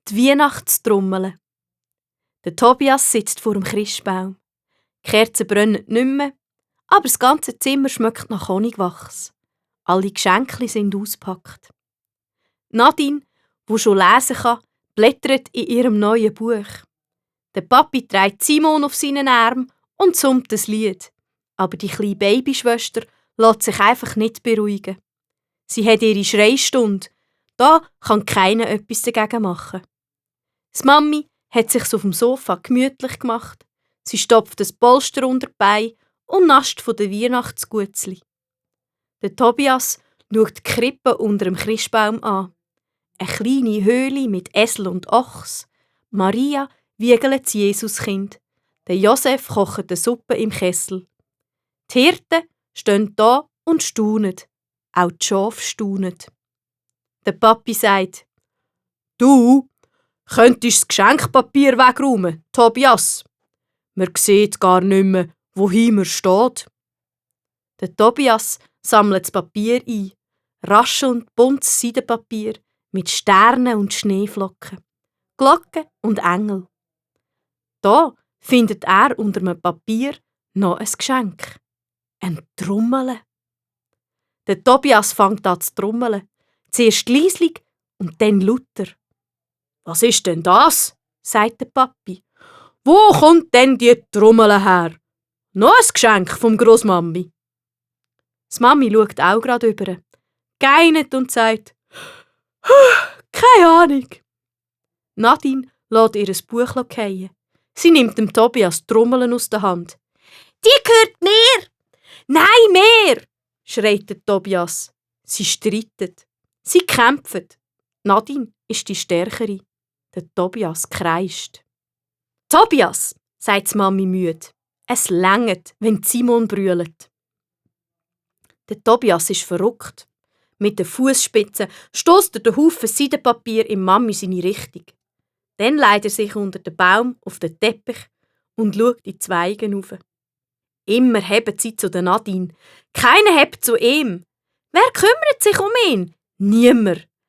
Die Weihnachtstrommel. Der Tobias sitzt vor dem Christbaum. Die Kerzen brennen nicht mehr, aber das ganze Zimmer schmeckt nach Honigwachs. Alle Geschenke sind ausgepackt. Nadine, die schon lesen kann, blättert in ihrem neuen Buch. Der Papi trägt Simon auf seinen Arm und summt ein Lied. Aber die kleine Babyschwester lässt sich einfach nicht beruhigen. Sie hat ihre Schreistunde. Da kann keiner etwas dagegen machen. Die Mami hat sich auf dem Sofa gemütlich gemacht. Sie stopft ein Polster unter die Beine und nascht von den Weihnachtsgutzli. Der Tobias schaut die Krippe unter dem Christbaum an. Eine kleine Höhle mit Esel und Ochs. Maria wiegelt das Jesuskind. Der Josef kocht eine Suppe im Kessel. Die Hirten stehen da und staunen. Auch die Schafe staunen. Der Papi sagt: «Du könntest das Geschenkpapier wegräumen, Tobias. Man sieht gar nicht mehr, wohin man steht.» Der Tobias sammelt das Papier ein. Raschelnd buntes Seidenpapier mit Sternen und Schneeflocken, Glocken und Engel. Da findet er unter einem Papier noch ein Geschenk. Ein Trommel. Der Tobias fängt an zu trommeln. Zuerst leislich und dann lauter. «Was ist denn das?» sagt der Papi. «Wo kommt denn die Trommel her? Noch ein Geschenk vom Grossmami?» Die Mami schaut auch gerade über, geinet und sagt: «Keine Ahnung.» Nadine lässt ihr Buch fallen. Sie nimmt dem Tobias die Trommeln aus der Hand. «Die gehört mir!» «Nein, mehr!» schreit der Tobias. Sie streiten. Sie kämpfen. Nadine ist die Stärkere. Der Tobias kreischt. «Tobias!» sagt die Mami müde. Es längt, wenn Simon brüllt. Der Tobias ist verrückt. Mit den Fußspitzen stößt er den Haufen Seidenpapier in Mami seine Richtung. Dann legt er sich unter den Baum auf den Teppich und schaut in die Zweige rauf. Immer heben sie zu der Nadine. Keiner hebt zu ihm. Wer kümmert sich um ihn? Niemand.